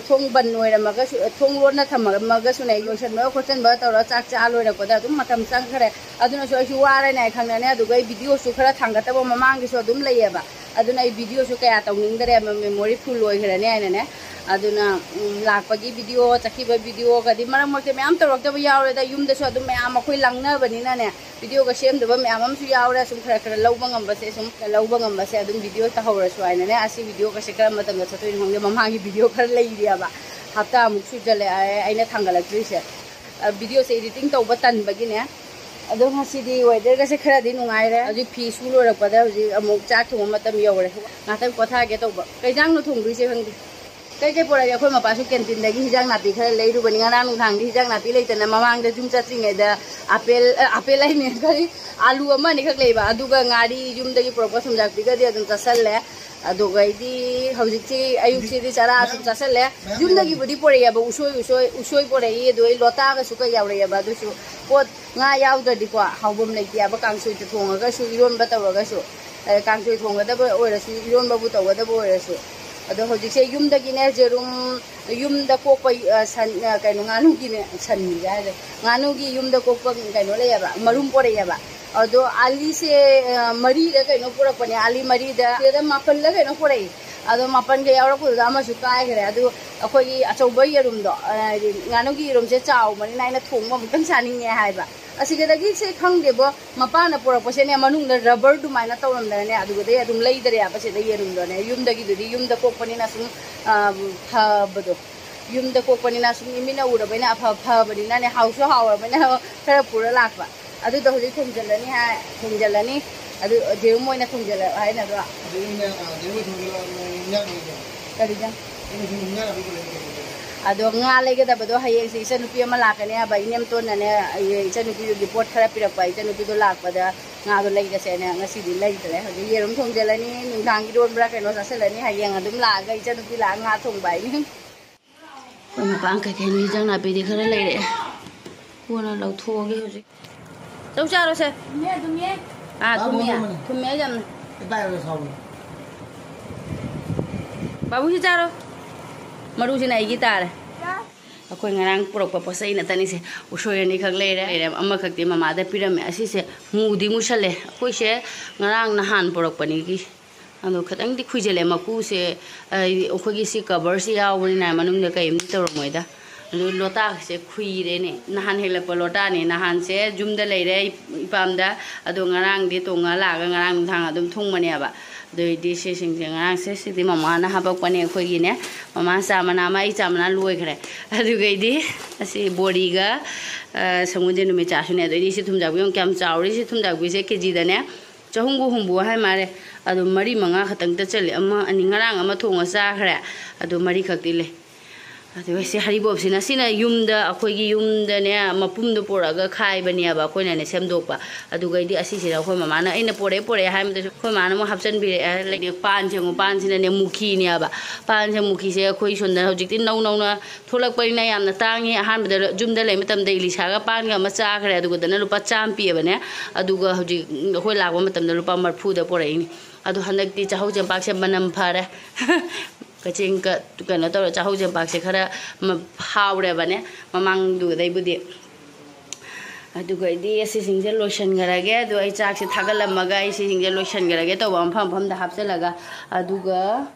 ꯊꯣꯡ ꯕꯟ ꯑꯣꯏꯔꯝꯃꯒꯁꯨ, ꯊꯣꯡ ꯂꯣꯟꯅ ꯊꯝꯃꯒꯁꯨꯅꯦ, ꯂꯣꯏꯁꯟꯕꯒ ꯈꯣꯠꯆꯟꯕꯒ ꯇꯧꯔꯒ ꯆꯥꯛ ꯆꯥ ꯂꯣꯏꯔꯛꯄꯗ ꯑꯗꯨꯝ ꯃꯇꯝ ꯆꯪꯈ꯭ꯔꯦ꯫ ꯑꯗꯨꯅꯁꯨ ꯑꯩꯁꯨ ꯋꯥꯔꯦꯅꯦ ꯈꯪꯅꯅꯦ꯫ ꯑꯗꯨꯒ ꯑꯩ ꯚꯤꯗꯤꯑꯣꯁꯨ ꯈꯔ ꯊꯥꯡꯒꯠꯇꯕ ꯃꯃꯥꯡꯒꯤꯁꯨ ꯑꯗꯨꯝ ꯂꯩꯌꯦꯕ꯫ ꯑꯗꯨꯅ ꯑꯩ ꯚꯤꯗꯤꯑꯣꯁꯨ ꯀꯌꯥ ꯇꯧꯅꯤꯡꯗ꯭ꯔꯦꯕ, ꯃꯦꯃꯣꯔꯤ ꯐꯨꯜ ꯑꯣꯏꯈ꯭ꯔꯅꯤ ꯍꯥꯏꯅꯅꯦ꯫ ꯑꯗꯨꯅ, ꯎꯝ, ꯂꯥꯛꯄꯒꯤ ꯚꯤꯗꯤꯑꯣ, ꯆꯠꯈꯤꯕ ꯚꯤꯗꯤꯑꯣꯒꯗꯤ ꯃꯔꯛ ꯃꯔꯛꯇ ꯃꯌꯥꯝ ꯇꯧꯔꯛꯇꯕ ꯌꯥꯎꯔꯦꯗ꯫ ꯌꯨꯝꯗꯁꯨ ꯑꯗꯨꯝ ꯃꯌꯥꯝ ꯑꯩꯈꯣꯏ ꯂꯥꯡꯅꯕꯅꯤꯅꯅꯦ, ꯚꯤꯗꯤꯑꯣꯒ ꯁꯦꯝꯗꯕ ꯃꯌꯥꯝ ꯑꯃꯁꯨ ꯌꯥꯎꯔꯦ꯫ ꯁꯨꯝ ꯈꯔ ꯈꯔ ꯂꯧꯕ ꯉꯝꯕꯁꯦ, ꯁꯨꯝ ꯂꯧꯕ ꯉꯝꯕꯁꯦ ꯑꯗꯨꯝ ꯚꯤꯗꯤꯑꯣ ꯇꯧꯍꯧꯔꯁꯨ ꯍꯥꯏꯅꯅꯦ꯫ ꯑꯁꯤ ꯚꯤꯗꯤꯑꯣꯒꯁꯦ ꯀꯔꯝꯕ ꯃꯇꯝꯗ ꯆꯠꯇꯣꯏꯅꯣ ꯈꯪꯗꯦ꯫ ꯃꯃꯥꯡꯒꯤ ꯚꯤꯗꯤꯑꯣ ꯈꯔ ꯂꯩꯔꯤꯑꯕ, ꯍꯞꯇꯥꯃꯨꯛ ꯁꯨꯖꯜꯂꯛꯑꯦ ꯑꯩꯅ ꯊꯥꯡꯒꯠꯂꯛꯇ꯭ꯔꯤꯁꯦ꯫ ꯑ, ꯚꯤꯗꯤꯑꯣꯁꯦ ꯏꯗꯤꯇꯤꯡ ꯇꯧꯕ ꯇꯟꯕꯒꯤꯅꯦ꯫ ꯑꯗꯣ ꯉꯁꯤꯗꯤ ꯋꯦꯗꯔꯒꯁꯦ ꯈꯔꯗꯤ ꯅꯨꯡꯉꯥꯏꯔꯦ꯫ ꯍꯧꯖꯤꯛ ꯐꯤ ꯁꯨ ꯂꯣꯏꯔꯛꯄꯗ ꯍꯧꯖꯤꯛ ꯑꯃꯨꯛ ꯆꯥꯛ ꯊꯣꯡꯕ ꯃꯇꯝ ꯌꯧꯔꯦ꯫ ꯉꯥꯛꯇꯪ ꯄꯣꯊꯥꯒꯦ ꯇꯧꯕ꯫ ꯀꯩ ꯏꯟꯖꯥꯡꯅꯣ ꯊꯣꯡꯗꯣꯏꯁꯦ ꯈꯪꯗꯦ꯫ ꯀꯩ ꯀꯩ ꯄꯨꯔꯛꯑꯒꯦ? ꯑꯩꯈꯣꯏ ꯃꯄꯥꯁꯨ ꯀꯦꯟꯇꯤꯟꯗꯒꯤ ꯍꯤꯟꯖꯥꯡ ꯅꯥꯄꯤ ꯈꯔ ꯂꯩꯔꯨꯕꯅꯤ꯫ ꯉꯔꯥꯡ ꯅꯨꯡꯗꯥꯡꯗꯤ ꯍꯤꯟꯖꯥꯡ ꯅꯥꯄꯤ ꯂꯩꯇꯅ ꯃꯃꯥꯡꯗ ꯌꯨꯝ ꯆꯠꯇ꯭ꯔꯤꯉꯩꯗ ꯑꯄꯦꯜ, ꯑ, ꯑꯄꯦꯜ ꯍꯥꯏꯅꯦ, ꯀꯔꯤ, ꯑꯂꯨ ꯑꯃ ꯑꯅꯤꯈꯛ ꯂꯩꯕ, ꯑꯗꯨꯒ ꯉꯥꯔꯤ, ꯌꯨꯝꯗꯒꯤ ꯄꯨꯔꯛꯄ ꯊꯨꯝꯖꯥꯛꯄꯤꯒꯗꯤ ꯑꯗꯨꯝ ꯆꯥꯁꯜꯂꯦ꯫ ꯑꯗꯨꯒꯩꯗꯤ ꯍꯧꯖꯤꯛꯇꯤ ꯑꯌꯨꯛꯁꯤꯗꯤ ꯆꯔꯥ ꯑꯗꯨꯝ ꯆꯥꯁꯜꯂꯦ꯫ ꯌꯨꯝꯗꯒꯤꯕꯨꯗꯤ ꯄꯨꯔꯛꯑꯦꯕ, ꯎꯁꯣꯏ, ꯎꯁꯣꯏ, ꯎꯁꯣꯏ ꯄꯨꯔꯛꯏ, ꯑꯗꯨ ꯑꯩ ꯂꯣꯇꯥꯒꯁꯨ ꯀꯩ ꯌꯥꯎꯔꯛꯑꯦꯕ꯫ ꯑꯗꯨꯁꯨ ꯄꯣꯠ, ꯉꯥ ꯌꯥꯎꯗ꯭ꯔꯗꯤꯀꯣ ꯍꯥꯎꯐꯝ ꯂꯩꯇꯦꯕ꯫ ꯀꯥꯡꯁꯣꯏꯗ ꯊꯣꯡꯉꯒꯁꯨ, ꯏꯔꯣꯟꯕ ꯇꯧꯔꯒꯁꯨ, ꯑꯦ, ꯀꯥꯡꯁꯣꯏ ꯊꯣꯡꯒꯗꯕ ꯑꯣꯏꯔꯁꯨ, ꯏꯔꯣꯟꯕꯕꯨ ꯇꯧꯒꯗꯕ ꯑꯣꯏꯔꯁꯨ꯫ ꯑꯗꯣ ꯍꯧꯖꯤꯛꯁꯦ ꯌꯨꯝꯗꯒꯤꯅꯦ ꯌꯦꯔꯨꯝ, ꯌꯨꯝꯗ ꯀꯣꯛꯄ, ꯑ, ꯁꯟ, ꯑ, ꯀꯩꯅꯣ, ꯉꯥꯅꯨꯒꯤꯅꯦ, ꯁꯟꯒꯤ ꯍꯥꯏꯔꯦ, ꯉꯥꯅꯨꯒꯤ ꯌꯨꯝꯗ ꯀꯣꯛꯄ ꯀꯩꯅꯣ ꯂꯩꯌꯦꯕ, ꯃꯔꯨꯝ ꯄꯣꯔꯛꯑꯦꯕ꯫ ꯑꯗꯣ ꯑꯥꯂꯤꯁꯦ, ꯑ, ꯃꯔꯤꯔ ꯀꯩꯅꯣ ꯄꯨꯔꯛꯄꯅꯦ, ꯑꯥꯂꯤ ꯃꯔꯤꯗ, ꯁꯤꯗ ꯃꯥꯄꯜꯂ ꯀꯩꯅꯣ ꯄꯨꯔꯛꯏ꯫ ꯑꯗꯣ ꯃꯥꯄꯜꯒ ꯌꯥꯎꯔꯛꯄꯗꯨꯗ ꯑꯃꯁꯨ ꯀꯥꯏꯈ꯭ꯔꯦ꯫ ꯑꯗꯨ ꯑꯩꯈꯣꯏꯒꯤ ꯑꯆꯧꯕ ꯌꯦꯔꯨꯝꯗꯣ, ꯑ, ꯍꯥꯏꯗꯤ ꯉꯥꯅꯨꯒꯤ ꯌꯦꯔꯨꯝꯁꯦ ꯆꯥꯎꯕꯅꯤꯅ ꯑꯩꯅ ꯊꯣꯡꯕ ꯑꯃꯨꯛꯇꯪ ꯆꯥꯅꯤꯡꯉꯦ ꯍꯥꯏꯕ꯫ ꯑꯁꯤꯒꯗꯒꯤꯁꯦ ꯈꯪꯗꯦꯕꯣ, ꯃꯄꯥꯅ ꯄꯨꯔꯛꯄꯁꯦꯅꯦ ꯃꯅꯨꯡꯗ ꯔꯕꯔ ꯑꯗꯨꯃꯥꯏꯅ ꯇꯧꯔꯝꯗꯅꯅꯦ, ꯑꯗꯨꯒꯗꯩ ꯑꯗꯨꯝ ꯂꯩꯗ꯭ꯔꯦꯕ ꯁꯤꯗ ꯌꯦꯔꯨꯝꯗꯣꯅꯦ꯫ ꯌꯨꯝꯗꯒꯤꯗꯨꯗꯤ ꯌꯨꯝꯗ ꯀꯣꯛꯄꯅꯤꯅ ꯁꯨꯝ, ꯑ, ꯐꯕꯗꯣ, ꯌꯨꯝꯗ ꯀꯣꯛꯄꯅꯤꯅ ꯁꯨꯝ ꯃꯤꯠꯅ ꯎꯔꯕꯅꯤꯅ ꯑꯐ ꯐꯕꯅꯤꯅꯅꯦ, ꯍꯥꯎꯁꯨ ꯍꯥꯎꯔꯕꯅꯤꯅ ꯈꯔ ꯄꯨꯔ ꯂꯥꯛꯄ꯫ ꯑꯗꯨꯗꯣ ꯍꯧꯖꯤꯛ ꯊꯣꯡꯖꯤꯜꯂꯅꯤ ꯍꯥꯏ, ꯊꯣꯡꯖꯤꯜꯂꯅꯤ꯫ ꯑꯗꯨ ꯌꯦꯔꯨꯝ ꯑꯣꯏꯅ ꯊꯣꯡꯖꯤꯜꯂꯣ ꯍꯥꯏꯅꯗ꯭ꯔꯣ? ꯑꯗꯨ ꯑꯩꯅ, ꯑ, ꯌꯦꯔꯨꯝ ꯊꯣꯡꯖꯤꯜꯂꯣ, ꯏꯟꯖꯥꯡ ꯂꯩꯇꯦ꯫ ꯀꯔꯤꯒ? ꯑꯩꯅ ꯁꯨꯝ ꯉꯥ ꯂꯧꯕ ꯂꯩ꯫ ꯑꯗꯣ ꯉꯥ ꯂꯩꯒꯗꯕꯗꯣ ꯍꯌꯦꯡꯁꯦ ꯏꯆꯟꯅꯨꯄꯤ ꯑꯃ ꯂꯥꯛꯀꯅꯤ ꯍꯥꯏꯕ, ꯏꯅꯦꯝꯇꯣꯟꯅꯅꯦ, ꯑꯩ ꯏꯆꯟꯅꯨꯄꯤꯗꯨꯒꯤ ꯄꯣꯠ ꯈꯔ ꯄꯤꯔꯛꯄ, ꯏꯆꯟꯅꯨꯄꯤꯗꯣ ꯂꯥꯛꯄꯗ ꯉꯥꯗꯣ ꯂꯩꯒꯁꯦꯅ ꯉꯁꯤꯗꯤ ꯂꯩꯗ꯭ꯔꯦ꯫ ꯍꯧꯖꯤꯛ ꯌꯦꯔꯨꯝ ꯊꯣꯡꯖꯤꯜꯂꯅꯤ, ꯅꯨꯡꯗꯥꯡ ꯏꯔꯣꯟꯕ꯭ꯔꯥ ꯀꯩꯅꯣ ꯆꯥꯁꯤꯜꯂꯅꯤ, ꯍꯌꯦꯡ ꯑꯗꯨꯝ ꯂꯥꯛꯑꯒ ꯏꯆꯟꯅꯨꯄꯤ ꯂꯥꯛꯑꯒ ꯉꯥ ꯊꯣꯡꯕ ꯍꯥꯏꯅꯤ꯫ ꯑꯩꯈꯣꯏ ꯃꯄꯥꯟ ꯀꯩꯀꯩꯅꯣ ꯏꯟꯖꯥꯡ ꯅꯥꯄꯤꯗꯤ ꯈꯔ ꯂꯩꯔꯛꯑꯦ, ꯀꯣꯟꯅ ꯂꯧꯊꯣꯛꯑꯒꯦ ꯍꯧꯖꯤꯛ꯫ ꯆꯧ ꯆꯥꯔꯣꯁꯦ꯫ ꯊꯨꯝꯃꯦ, ꯊꯨꯝꯃꯦ꯫ ꯑꯥ, ꯊꯨꯝꯃꯦ꯫ ꯊꯨꯝꯃꯦ ꯌꯥꯝꯅ꯫ ꯏꯀꯥꯏꯕ ꯁꯥꯎꯕꯅꯦ꯫ ꯕꯥꯕꯨꯁꯤ ꯆꯥꯔꯣ꯫ ꯃꯔꯨꯁꯤꯅ ꯑꯩꯒꯤ ꯇꯥꯔꯦ꯫ ꯑꯩꯈꯣꯏ ꯉꯔꯥꯡ ꯄꯨꯔꯛꯄ ꯄꯣꯠ ꯆꯩ ꯅꯠꯇꯅꯤꯁꯦ꯫ ꯎꯁꯣꯏ ꯑꯅꯤꯈꯛ ꯂꯩꯔꯦ꯫ ꯂꯩꯔꯦ꯫ ꯑꯃꯈꯛꯇꯤ ꯃꯃꯥꯗ ꯄꯤꯔꯝꯃꯦ꯫ ꯑꯁꯤꯁꯦ ꯃꯨꯗꯤ ꯃꯨꯁꯜꯂꯦ꯫ ꯑꯩꯈꯣꯏꯁꯦ ꯉꯔꯥꯡ ꯅꯍꯥꯟ ꯄꯨꯔꯛꯄꯅꯤꯒꯤ꯫ ꯑꯗꯣ ꯈꯤꯇꯪꯗꯤ ꯈꯨꯏꯖꯜꯂꯦ ꯃꯀꯨꯁꯦ꯫ ꯑꯩ, ꯑꯩꯈꯣꯏꯒꯤ ꯁꯤ coverꯁꯦ ꯌꯥꯎꯕꯅꯤꯅ ꯃꯅꯨꯡꯗ ꯀꯩꯝꯇ ꯇꯧꯔꯝꯃꯣꯏꯗ꯫ ꯑꯗꯨ ꯂꯣꯇꯥꯁꯦ ꯈꯨꯏꯔꯦꯅꯦ꯫ ꯅꯍꯥꯟ ꯍꯦꯛꯂꯛꯄ ꯂꯣꯇꯥꯅꯦ꯫ ꯅꯍꯥꯟꯁꯦ ꯌꯨꯝꯗ ꯂꯩꯔꯦ ꯏꯄꯥꯝꯗ꯫ ꯑꯗꯣ ꯉꯔꯥꯡꯗꯤ ꯇꯣꯡꯉ ꯂꯥꯛꯑꯒ ꯉꯔꯥꯡ ꯅꯨꯡꯗꯥꯡ ꯑꯗꯨꯝ ꯊꯨꯡꯕꯅꯦꯕ꯫ ꯑꯗꯨꯏꯗꯤ ꯁꯤꯁꯤꯡꯁꯦ ꯉꯔꯥꯡꯁꯦ ꯁꯤꯗꯤ ꯃꯃꯥꯅ ꯍꯥꯄꯛꯄꯅꯦ ꯑꯩꯈꯣꯏꯒꯤꯅꯦ꯫ ꯃꯃꯥ ꯆꯥ ꯃꯅꯥ ꯑꯃ, ꯑꯩ ꯆꯥ ꯃꯅꯥ ꯂꯣꯏꯈ꯭ꯔꯦ꯫ ꯑꯗꯨꯒꯩꯗꯤ ꯑꯁꯤ ꯕꯣꯔꯤꯒ, ꯑ, ꯁꯪꯒꯣꯜꯁꯦ ꯅꯨꯃꯤꯠ ꯆꯥꯁꯨꯅꯦ꯫ ꯑꯗꯩꯗꯤ ꯁꯤ ꯊꯨꯝꯖꯥꯛꯄꯤ ꯌꯦꯡꯉꯨ ꯀꯌꯥꯝ ꯆꯥꯎꯔꯤ꯫ ꯁꯤ ꯊꯨꯝꯖꯥꯛꯄꯤꯁꯦ ꯀꯦꯖꯤꯗꯅꯦ ꯆꯍꯨꯝꯒ ꯍꯨꯝꯐꯨ ꯍꯥꯏ ꯃꯥꯜꯂꯦ꯫ ꯑꯗꯣ ꯃꯔꯤ ꯃꯉꯥ ꯈꯛꯇꯪꯇ ꯆꯜꯂꯤ꯫ ꯑꯃ, ꯑꯅꯤ, ꯉꯔꯥꯡ ꯑꯃ ꯊꯣꯡꯉ ꯆꯥꯈ꯭ꯔꯦ꯫ ꯑꯗꯣ ꯃꯔꯤꯈꯛꯇꯤ ꯂꯩ꯫ ꯑꯗꯨꯒ ꯁꯤ ꯍꯔꯤꯕꯣꯞꯁꯤꯅ, ꯁꯤꯅ ꯌꯨꯝꯗ, ꯑꯩꯈꯣꯏꯒꯤ ꯌꯨꯝꯗꯅꯦ, ꯃꯄꯨꯝꯗꯣ ꯄꯨꯔꯛꯑꯒ ꯈꯥꯏꯕꯅꯦꯕ ꯑꯩꯈꯣꯏꯅꯅꯦ ꯁꯦꯝꯗꯣꯛꯄ꯫ ꯑꯗꯨꯒꯩꯗꯤ ꯑꯁꯤꯁꯤꯅ ꯑꯩꯈꯣꯏ ꯃꯃꯥꯅ, ꯑꯩꯅ ꯄꯣꯔꯛꯑꯦ, ꯄꯣꯔꯛꯑꯦ ꯍꯥꯏꯕꯗꯁꯨ ꯑꯩꯈꯣꯏ ꯃꯥꯅ ꯑꯃꯨꯛ ꯍꯥꯞꯆꯤꯟꯕꯤꯔꯛꯑꯦ꯫ ꯂꯩꯅꯦ, ꯄꯥꯟꯁꯦ ꯑꯃꯨꯛ, ꯄꯥꯟꯁꯤꯅꯅꯦ ꯃꯨꯈꯤꯅꯦꯕ꯫ ꯄꯥꯟꯁꯦ ꯃꯨꯈꯤꯁꯦ ꯑꯩꯈꯣꯏ ꯁꯣꯝꯗ ꯍꯧꯖꯤꯛꯇꯤ ꯅꯧ ꯅꯧꯅ ꯊꯣꯛꯂꯛꯄꯅꯤꯅ ꯌꯥꯝꯅ ꯇꯥꯡꯉꯤ꯫ ꯑꯍꯥꯟꯕꯗ ꯌꯨꯝꯗ ꯂꯩ ꯃꯇꯝꯗ ꯏꯂꯤꯁꯥꯒ ꯄꯥꯟꯒ ꯑꯃ ꯆꯥꯈ꯭ꯔꯦ, ꯑꯗꯨꯒꯗꯅ ꯂꯨꯄꯥ ꯆꯥꯝꯃ ꯄꯤꯑꯕꯅꯦ꯫ ꯑꯗꯨꯒ ꯍꯧꯖꯤꯛ ꯑꯩꯈꯣꯏ ꯂꯥꯛꯄ ꯃꯇꯝꯗ ꯂꯨꯄꯥ ꯃꯔꯤꯐꯨꯗ ꯄꯨꯔꯛꯏꯅꯤ꯫ ꯑꯗꯣ ꯍꯟꯗꯛꯇꯤ ꯆꯥꯍꯧ ꯆꯦꯡꯄꯥꯛꯁꯦ ꯃꯅꯝ ꯐꯔꯦ꯫ ꯀꯆꯦꯡ ꯀ-, ꯀꯩꯅꯣ ꯇꯧꯔꯦ, ꯆꯥꯍꯧ ꯆꯦꯡꯄꯥꯛꯁꯦ ꯈꯔ ꯃ-, ꯍꯥꯎꯔꯦꯕꯅꯦ ꯃꯃꯥꯡꯗꯨꯗꯩꯕꯨꯗꯤ꯫ ꯑꯗꯨꯒ ꯑꯩꯗꯤ ꯑꯁꯤꯁꯤꯡꯁꯦ ꯂꯣꯏꯁꯤꯟꯈ꯭ꯔꯒꯦ꯫ ꯑꯗꯣ ꯑꯩ ꯆꯥꯛꯁꯦ ꯊꯥꯒꯠꯂꯝꯃꯒ ꯑꯩ ꯁꯤꯁꯤꯡꯁꯦ ꯂꯣꯏꯁꯤꯟꯈ꯭ꯔꯒꯦ ꯇꯧꯕ, ꯃꯐꯝ ꯃꯐꯝꯗ ꯍꯥꯞꯆꯤꯜꯂꯒ꯫ ꯑꯗꯨꯒ,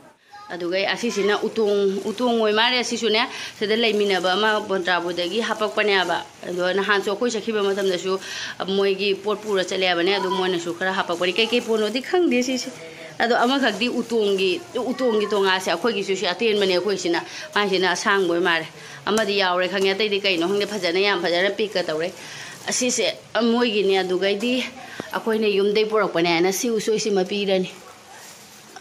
ꯑꯗꯨꯒ ꯑꯩ ꯑꯁꯤꯁꯤꯅ ꯎꯇꯣꯡ, ꯎꯇꯣꯡ ꯑꯣꯏ ꯃꯥꯜꯂꯦ꯫ ꯑꯁꯤꯁꯨꯅꯦ, ꯁꯤꯗ ꯂꯩꯃꯤꯟꯅꯕ ꯑꯃ ꯕꯣꯟꯇ꯭ꯔꯥꯕꯨꯗꯒꯤ ꯍꯥꯄꯛꯄꯅꯦꯕ꯫ ꯑꯗꯣ ꯅꯍꯥꯟꯁꯨ ꯑꯩꯈꯣꯏ ꯆꯠꯈꯤꯕ ꯃꯇꯝꯗꯁꯨ ꯃꯣꯏꯒꯤ ꯄꯣꯠ ꯄꯨꯔ ꯆꯠꯂꯦ ꯍꯥꯏꯕꯅꯦ꯫ ꯑꯗꯨ ꯃꯣꯏꯅꯁꯨ ꯈꯔ ꯍꯥꯄꯛꯄꯅꯤ꯫ ꯀꯩꯀꯩ ꯄꯣꯠꯅꯣꯗꯤ ꯈꯪꯗꯦ ꯁꯤꯁꯦ꯫ ꯑꯗꯣ ꯑꯃꯈꯛꯇꯤ ꯎꯇꯣꯡꯒꯤ, ꯎꯇꯣꯡꯒꯤ ꯇꯣꯉꯥꯁꯦ ꯑꯩꯈꯣꯏꯒꯤꯁꯨ ꯁꯤ ꯑꯇꯦꯟꯕꯅꯦ꯫ ꯑꯩꯈꯣꯏꯁꯤꯅ, ꯃꯥꯏꯁꯤꯅ ꯑꯁꯥꯡꯕ ꯑꯣꯏ ꯃꯥꯜꯂꯦ꯫ ꯑꯃꯗꯤ ꯌꯥꯎꯔꯦ ꯈꯪꯉꯦ, ꯑꯇꯩꯗꯤ ꯀꯩꯅꯣ ꯈꯪꯗꯦ, ꯐꯖꯅ, ꯌꯥꯝ ꯐꯖꯅ ꯄꯦꯛꯀ ꯇꯧꯔꯦ꯫ ꯑꯁꯤꯁꯦ ꯃꯣꯏꯒꯤꯅꯦ꯫ ꯑꯗꯨꯒꯩꯗꯤ ꯑꯩꯈꯣꯏꯅ ꯌꯨꯝꯗꯩ ꯄꯨꯔꯛꯄꯅꯦ ꯍꯥꯏꯅ ꯁꯤ ꯎꯁꯣꯏꯁꯤꯃ ꯄꯤꯔꯅꯤ꯫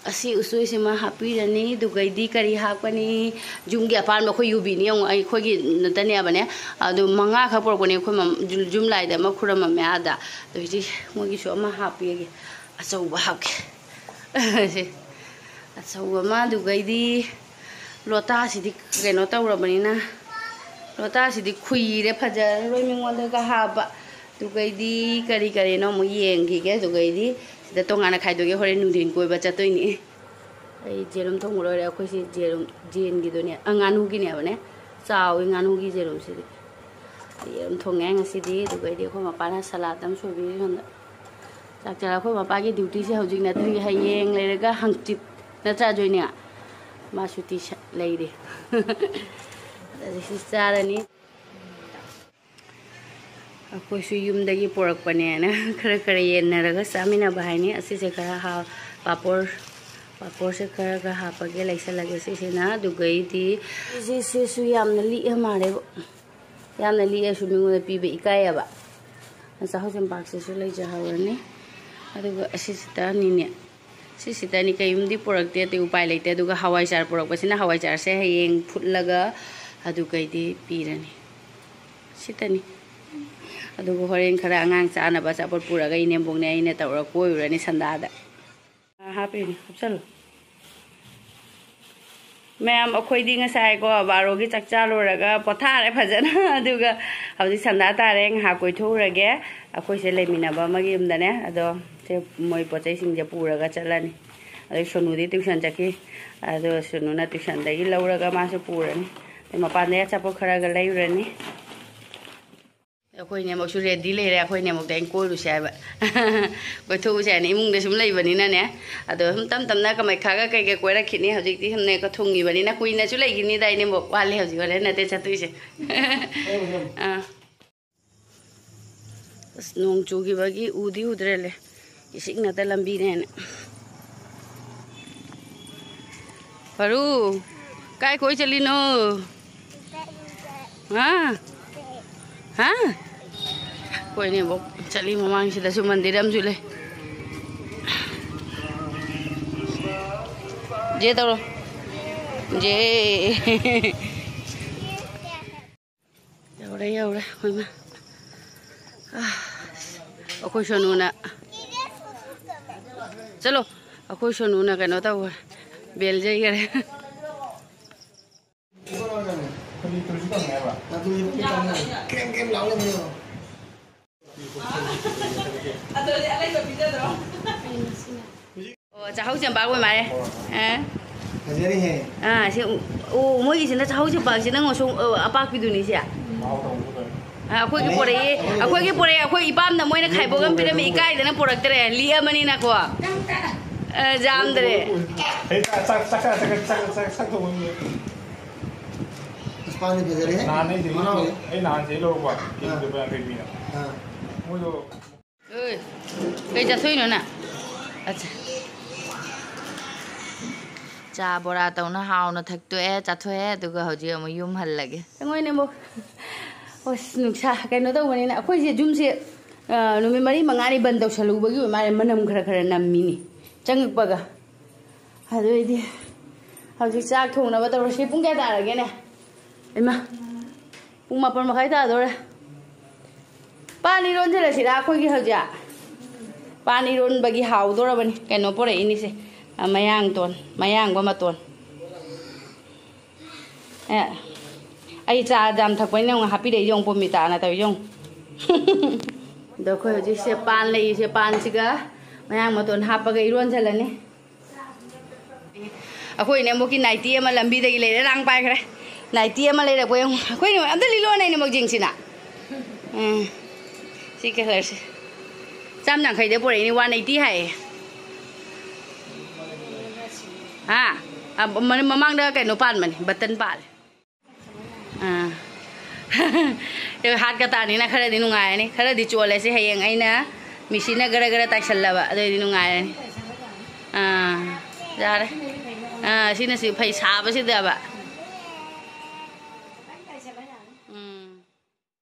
ꯑꯁꯤ ꯎꯁꯣꯏꯁꯤꯃ ꯍꯥꯞꯄꯤꯔꯅꯤ꯫ ꯑꯗꯨꯒꯩꯗꯤ ꯀꯔꯤ ꯍꯥꯞꯀꯅꯤ? ꯌꯨꯝꯒꯤ ꯑꯄꯥꯟꯕ ꯑꯩꯈꯣꯏ ꯌꯨꯕꯤꯅꯤ ꯌꯦꯡꯉꯨ, ꯑꯩꯈꯣꯏꯒꯤ ꯅꯠꯇꯅꯦꯕꯅꯦ꯫ ꯑꯗꯨ ꯃꯉꯥ ꯈꯛ ꯄꯨꯔꯛꯄꯅꯦ ꯑꯩꯈꯣꯏ ꯃꯝ-, ꯌꯨꯝ ꯂꯥꯏꯗ ꯑꯃ ꯈꯨꯔꯝꯃꯝꯃꯦ ꯑꯥꯗ꯫ ꯑꯗꯨ ꯍꯧꯖꯤꯛ ꯃꯣꯏꯒꯤꯁꯨ ꯑꯃ ꯍꯥꯞꯄꯤꯔꯒꯦ꯫ ꯑꯆꯧꯕ ꯍꯥꯞꯀꯦ꯫ ꯁꯦ꯫ ꯑꯆꯧꯕ ꯑꯃ꯫ ꯑꯗꯨꯒꯩꯗꯤ ꯂꯣꯇꯥꯁꯤꯗꯤ ꯀꯩꯅꯣ ꯇꯧꯔꯕꯅꯤꯅ, ꯂꯣꯇꯥꯁꯤꯗꯤ ꯈꯨꯏꯔꯦ, ꯐꯖꯔꯔꯣꯏ ꯃꯤꯉꯣꯟꯗꯒ ꯍꯥꯞꯄ꯫ ꯑꯗꯨꯒꯩꯗꯤ ꯀꯔꯤ ꯀꯔꯤꯅꯣ ꯑꯃꯨꯛ ꯌꯦꯡꯈꯤꯒꯦ꯫ ꯑꯗꯨꯒꯩꯗꯤ ꯁꯤꯗ ꯇꯣꯉꯥꯟꯅ ꯈꯥꯏꯗꯣꯛꯑꯒꯦ, ꯍꯣꯔꯦꯟ ꯅꯨꯡꯊꯤꯟ ꯀꯣꯏꯕ ꯆꯠꯇꯣꯏꯅꯤ꯫ ꯑꯩ ꯌꯦꯔꯨꯝ ꯊꯣꯡꯕ ꯂꯣꯏꯔꯦ꯫ ꯑꯩꯈꯣꯏꯁꯤ ꯌꯦꯔꯨꯝ ꯌꯦꯟꯒꯤꯗꯨꯅꯦ, ꯑ, ꯉꯥꯅꯨꯒꯤꯅꯦꯕꯅꯦ꯫ ꯆꯥꯎꯋꯤ ꯉꯥꯅꯨꯒꯤ ꯌꯦꯔꯨꯝꯁꯤꯗꯤ꯫ ꯌꯦꯔꯨꯝ ꯊꯣꯡꯉꯦ ꯉꯁꯤꯗꯤ꯫ ꯑꯗꯨꯒꯩꯗꯤ ꯑꯩꯈꯣꯏ ꯃꯄꯥꯅ ꯁꯂꯥꯠ ꯑꯃ ꯁꯣꯏꯕꯤꯔꯤ ꯁꯣꯝꯗ꯫ ꯆꯥꯛ ꯆꯥꯔ ꯑꯩꯈꯣꯏ ꯃꯄꯥꯒꯤ ꯗ꯭ꯌꯨꯇꯤꯁꯦ ꯍꯧꯖꯤꯛ ꯅꯠꯇ꯭ꯔꯤ, ꯍꯌꯦꯡ ꯂꯩꯔꯒ ꯍꯪꯆꯤꯠ ꯅꯠꯇ꯭ꯔꯥ ꯖꯣꯏꯅꯤ? ꯃꯥ ꯁꯨꯇꯤ ꯁ-, ꯂꯩꯔꯤ꯫ ꯑꯗ ꯁꯤ ꯆꯥꯔꯅꯤ꯫ ꯑꯩꯈꯣꯏꯁꯨ ꯌꯨꯝꯗꯒꯤ ꯄꯨꯔꯛꯄꯅꯦꯅ ꯈꯔ ꯈꯔ ꯌꯦꯟꯅꯔꯒ ꯆꯥꯃꯤꯟꯅꯕ ꯍꯥꯏꯅꯤ꯫ ꯑꯁꯤꯁꯦ ꯈꯔ ꯍꯥꯎ-, ꯄꯥꯄꯣꯔ, ꯄꯥꯄꯣꯔꯁꯦ ꯈꯔꯒ ꯍꯥꯞꯄꯒꯦ, ꯂꯩꯁꯜꯂꯒꯦ ꯁꯤꯁꯤꯅ꯫ ꯑꯗꯨꯒꯩꯗꯤ ꯁꯤꯁꯤꯁꯨ ꯌꯥꯝꯅ ꯂꯤꯛꯑ ꯃꯥꯜꯂꯦꯕ꯫ ꯌꯥꯝꯅ ꯂꯤꯛꯑꯁꯨ ꯃꯤꯉꯣꯟꯗ ꯄꯤꯕ ꯏꯀꯥꯏꯌꯦꯕ꯫ ꯆꯥꯛꯍꯥꯎ ꯆꯦꯡꯄꯥꯛꯁꯤꯁꯨ ꯂꯩꯖꯍꯧꯔꯅꯤ꯫ ꯑꯗꯨꯒ ꯑꯁꯤꯁꯤꯗꯅꯤꯅꯦ, ꯁꯤꯁꯤꯗꯅꯤ꯫ ꯀꯩꯝꯗꯤ ꯄꯨꯔꯛꯇꯦ, ꯑꯗꯨ ꯎꯄꯥꯏ ꯂꯩꯇꯦ꯫ ꯑꯗꯨꯒ ꯍꯋꯥꯏꯖꯥꯔ ꯄꯨꯔꯛꯄꯁꯤꯅ ꯍꯋꯥꯏꯖꯥꯔꯁꯦ ꯍꯌꯦꯡ ꯐꯨꯠꯂꯒ ꯑꯗꯨꯒꯩꯗꯤ ꯄꯤꯔꯅꯤ꯫ ꯁꯤꯇꯅꯤ꯫ ꯑꯗꯨꯒ ꯍꯣꯔꯦꯟ ꯈꯔ ꯑꯉꯥꯡ ꯆꯥꯅꯕ ꯑꯆꯥꯄꯣꯠ ꯄꯨꯔꯒ ꯏꯅꯦꯝꯕꯣꯛꯅꯦ ꯑꯩꯅ ꯇꯧꯔꯒ ꯀꯣꯏꯔꯨꯔꯅꯤ ꯁꯟꯗꯥꯗ꯫ ꯍꯥꯞꯄꯤꯅꯦ, ꯍꯥꯞꯆꯜꯂꯨ꯫ ꯃꯌꯥꯝ, ꯑꯩꯈꯣꯏꯗꯤ ꯉꯁꯥꯏꯀꯣ ꯕꯥꯔꯣꯒꯤ ꯆꯥꯛ ꯆꯥ ꯂꯣꯏꯔꯒ ꯄꯣꯊꯥꯔꯦ ꯐꯖꯅ꯫ ꯑꯗꯨꯒ ꯍꯧꯖꯤꯛ ꯁꯟꯗꯥ ꯇꯥꯔꯦ, ꯉꯥꯏꯍꯥꯛ ꯀꯣꯏꯊꯣꯛꯎꯔꯒꯦ꯫ ꯑꯩꯈꯣꯏꯁꯦ ꯂꯩꯃꯤꯟꯅꯕ ꯑꯃꯒꯤ ꯌꯨꯝꯗꯅꯦ꯫ ꯑꯗꯣ ꯁꯦ ꯃꯣꯏ ꯄꯣꯠ ꯆꯩꯁꯤꯡꯁꯦ ꯄꯨꯔꯒ ꯆꯠꯂꯅꯤ꯫ ꯑꯗꯩ ꯁꯣꯅꯨꯗꯤ ꯇ꯭ꯌꯨꯁꯟ ꯆꯠꯈꯤ꯫ ꯑꯗꯣ ꯁꯣꯅꯨꯅ ꯇ꯭ꯌꯨꯁꯟꯗꯒꯤ ꯂꯧꯔꯒ ꯃꯥꯁꯨ ꯄꯨꯔꯅꯤ꯫ ꯑꯗꯩ ꯃꯄꯥꯟꯗꯩ ꯑꯆꯥꯄꯣꯠ ꯈꯔꯒ ꯂꯩꯔꯨꯔꯅꯤ꯫ ꯑꯩꯈꯣꯏ ꯅꯦꯝꯕꯣꯛꯁꯨ ꯔꯦꯗꯤ ꯂꯩꯔꯦ꯫ ꯑꯩꯈꯣꯏ ꯅꯦꯝꯕꯣꯛꯇ ꯑꯩꯅ ꯀꯣꯏꯔꯨꯁꯦ ꯍꯥꯏꯕ꯫ ꯀꯣꯏꯊꯣꯛꯎꯁꯦ ꯍꯥꯏꯅ ꯏꯃꯨꯡꯗ ꯁꯨꯝ ꯂꯩꯕꯅꯤꯅꯅꯦ꯫ ꯑꯗꯣ ꯁꯨꯝ ꯇꯞ ꯇꯞꯅ ꯀꯃꯩꯈꯥꯒ ꯀꯩꯒ ꯀꯣꯏꯔꯛꯈꯤꯅꯤ꯫ ꯍꯧꯖꯤꯛꯇꯤ ꯁꯨꯝꯅꯦꯀꯣ ꯊꯨꯡꯉꯤꯕꯅꯤꯅ ꯀꯨꯏꯅꯁꯨ ꯂꯩꯈꯤꯅꯤꯗ ꯏꯅꯦꯝꯕꯣꯛ꯫ ꯋꯥꯠꯂꯤ ꯍꯧꯖꯤꯛ, ꯍꯣꯔꯦꯟ ꯅꯠꯇꯦ ꯆꯠꯇꯣꯏꯁꯦ꯫ ꯑꯥ꯫ ꯑꯁ, ꯅꯣꯡ ꯆꯨꯈꯤꯕꯒꯤ ꯎꯗꯤ ꯎꯗ꯭ꯔꯦ ꯂꯦ꯫ ꯏꯁꯤꯡ ꯉꯥꯛꯇ ꯂꯝꯕꯤꯅꯦꯅ꯫ ꯐꯔꯨ, ꯀꯥꯏ ꯀꯣꯏ ꯆꯠꯂꯤꯅꯣ? ꯍꯥ? ꯍꯥ? ꯑꯩꯈꯣꯏꯅꯦꯕꯣ ꯆꯠꯂꯤ ꯃꯃꯥꯡꯁꯤꯗꯁꯨ ꯃꯟꯗꯤꯔ ꯑꯃꯁꯨ ꯂꯩ꯫ ꯖꯦ ꯇꯧꯔꯣ꯫ ꯖꯦ꯫ ꯌꯧꯔꯦ, ꯌꯧꯔꯦ, ꯑꯩꯈꯣꯏ ꯃꯥ꯫ ꯑꯥ, ꯑꯩꯈꯣꯏ ꯁꯣꯅꯨꯅ, ꯆꯠꯂꯣ, ꯑꯩꯈꯣꯏ ꯁꯣꯅꯨꯅ ꯀꯩꯅꯣ ꯇꯧꯈ꯭ꯔꯦ, ꯕꯦꯜ ꯌꯩꯈꯔꯦ꯫ ꯑꯗꯨꯗꯤ ꯀꯦꯝ ꯀꯦꯝ ꯂꯥꯎꯅꯦ꯫ ꯑꯣ, ꯆꯥꯍꯧ ꯆꯦꯝꯄꯥꯛ ꯑꯣꯏ ꯃꯥꯜꯂꯦ꯫ ꯑ꯫ ꯐꯖꯔꯤꯍꯦ꯫ ꯑꯥ, ꯁꯤ ꯎ-, ꯑꯣ, ꯃꯣꯏꯒꯤꯁꯤꯅ ꯆꯥꯍꯧ ꯆꯦꯝꯄꯥꯛꯁꯤꯅ ꯉꯁꯣꯡ, ꯑ, ꯑꯄꯥꯛꯄꯤꯗꯨꯅꯤ ꯁꯦ꯫ ꯑ, ꯑꯩꯈꯣꯏꯒꯤ ꯄꯣꯔꯛꯏ, ꯑꯩꯈꯣꯏꯒꯤ ꯄꯣꯔꯛꯏ, ꯑꯩꯈꯣꯏ ꯏꯄꯥꯝꯅ ꯃꯣꯏꯅ ꯈꯥꯏꯕꯣꯛ ꯑꯃ ꯄꯤꯔꯝꯃꯤ, ꯏꯀꯥꯏꯗꯅ ꯄꯣꯔꯛꯇ꯭ꯔꯦ, ꯂꯤꯛꯑꯕꯅꯤꯅꯀꯣ꯫ ꯑ, ꯌꯥꯝꯗ꯭ꯔꯦ꯫ ꯑꯩ ꯆꯥꯛ, ꯆꯥꯛ, ꯆꯥꯛ ꯊꯣꯡꯉꯝꯃꯤ꯫ ꯏꯁꯄꯥꯟꯗꯤ ꯐꯖꯔꯦꯍꯦ꯫ ꯅꯍꯥꯟ ꯑꯩ ꯁꯤꯗꯒꯤ ꯃꯅꯥꯎ꯫ ꯑꯩ ꯅꯍꯥꯟ ꯁꯤꯗꯒꯤ ꯂꯧꯔꯛꯄ, ꯀꯦꯖꯤ ꯑꯥ꯫ ꯂꯨꯄꯥ ꯌꯥꯡꯈꯩ ꯄꯤꯅ꯫ ꯑꯥ꯫ ꯃꯣꯏꯗꯣ꯫ ꯑꯣꯏ, ꯀꯩ ꯆꯥꯊꯣꯛꯏꯅꯣ ꯅꯪ? ꯑꯠꯆꯥ꯫ ꯆꯥ ꯕꯣꯔꯥ ꯇꯧꯅ ꯍꯥꯎꯅ ꯊꯛꯇꯣꯛꯑꯦ, ꯆꯥꯊꯣꯛꯑꯦ, ꯑꯗꯨꯒ ꯍꯧꯖꯤꯛ ꯑꯃꯨꯛ ꯌꯨꯝ ꯍꯜꯂꯒꯦ꯫ ꯆꯪꯉꯣꯏꯅꯦ ꯑꯃꯨꯛ꯫ ꯑꯁ, ꯅꯨꯡꯁꯥ ꯀꯩꯅꯣ ꯇꯧꯕꯅꯤꯅ, ꯑꯩꯈꯣꯏꯁꯦ ꯌꯨꯝꯁꯦ, ꯑ, ꯅꯨꯃꯤꯠ ꯃꯔꯤ ꯃꯉꯥꯅꯤ ꯕꯟ ꯇꯧꯁꯜꯂꯨꯕꯒꯤ ꯑꯣꯏ ꯃꯥꯜꯂꯦ, ꯃꯅꯝ ꯈꯔ ꯈꯔ ꯅꯝꯃꯤꯅꯤ ꯆꯪꯉꯛꯄꯒ꯫ ꯑꯗꯨꯏꯗꯤ ꯍꯧꯖꯤꯛ ꯆꯥꯛ ꯊꯣꯡꯅꯕ ꯇꯧꯔꯁꯤ꯫ ꯄꯨꯡ ꯀꯌꯥ ꯇꯥꯔꯒꯦꯅꯦ? ꯏꯃꯥ, ꯄꯨꯡ ꯃꯥꯄꯟ ꯃꯈꯥꯏ ꯇꯥꯗꯣꯔꯦ꯫ ꯄꯥꯟ ꯏꯔꯣꯟꯁꯤꯜꯂꯁꯤꯔꯥ ꯑꯩꯈꯣꯏꯒꯤ ꯍꯧꯖꯤꯛ? ꯄꯥꯟ ꯏꯔꯣꯟꯕꯒꯤ ꯍꯥꯎꯗꯣꯔꯕꯅꯤ꯫ ꯀꯩꯅꯣ ꯄꯣꯔꯛꯏꯅꯤꯁꯦ, ꯑ, ꯃꯌꯥꯡꯇꯣꯟ, ꯃꯌꯥꯡꯕ ꯃꯇꯣꯟ꯫ ꯑꯦ, ꯑꯩ ꯆꯥ ꯌꯥꯝ ꯊꯛꯄꯅꯤꯅ ꯑꯃꯨꯛ ꯍꯥꯞꯄꯤꯔꯛꯏ ꯌꯦꯡꯉꯨ, ꯄꯣꯃꯤꯇꯥꯅ ꯇꯧꯔꯤ ꯌꯦꯡꯉꯨ꯫ ꯑꯗꯣ ꯑꯩꯈꯣꯏ ꯍꯧꯖꯤꯛꯁꯦ ꯄꯥꯟ ꯂꯩꯔꯤꯁꯦ, ꯄꯥꯟꯁꯤꯒ ꯃꯌꯥꯡ ꯃꯇꯣꯟ ꯍꯥꯞꯄꯒ ꯏꯔꯣꯟꯁꯤꯜꯂꯅꯤ꯫ ꯑꯩꯈꯣꯏ ꯏꯅꯦꯝꯕꯣꯛꯀꯤ ꯅꯥꯏꯇꯤ ꯑꯃ ꯂꯝꯕꯤꯗꯒꯤ ꯂꯩꯔꯦ, ꯂꯥꯡ ꯄꯥꯏꯈ꯭ꯔꯦ꯫ ꯅꯥꯏꯇꯤ ꯑꯃ ꯂꯩꯔꯛꯄ ꯌꯦꯡꯉꯨ꯫ ꯑꯩꯈꯣꯏ ꯏꯅꯦꯝꯕꯣꯛ ꯑꯝꯇ ꯂꯤꯂꯣꯅꯦ, ꯏꯅꯦꯝꯕꯣꯛ ꯌꯦꯡꯁꯤꯅ꯫ ꯎꯝ꯫ ꯁꯤ ꯀꯂꯔꯁꯦ꯫ ꯆꯥꯝ ꯌꯥꯡꯈꯩꯗ ꯄꯨꯔꯛꯏꯅꯦ, ꯋꯥꯟ ꯑꯩꯠꯇꯤ ꯍꯥꯏꯌꯦ꯫ ꯍꯥ? ꯑ, ꯃ-, ꯃꯃꯥꯡꯗ ꯀꯩꯅꯣ ꯄꯥꯟꯕꯅꯦ, ꯕꯇꯟ ꯄꯥꯜꯂꯦ꯫ ꯑꯥ꯫ ꯍꯥꯠ ꯀꯇꯥꯅꯤꯅ ꯈꯔꯗꯤ ꯅꯨꯡꯉꯥꯏꯔꯅꯤ꯫ ꯈꯔꯗꯤ ꯆꯣꯜꯂꯁꯤ꯫ ꯍꯌꯦꯡ ꯑꯩꯅ ꯃꯤꯁꯤꯅ ꯒꯔ ꯒꯔ ꯇꯥꯏꯁꯜꯂꯕ꯫ ꯑꯗꯨꯑꯣꯏꯗꯤ ꯅꯨꯡꯉꯥꯏꯔꯅꯤ꯫ ꯑꯥ꯫ ꯌꯥꯔꯦ꯫ ꯑꯥ, ꯁꯤꯅꯁꯨ ꯐꯩ ꯁꯥꯕꯁꯤꯗꯕ꯫ ꯎꯝ꯫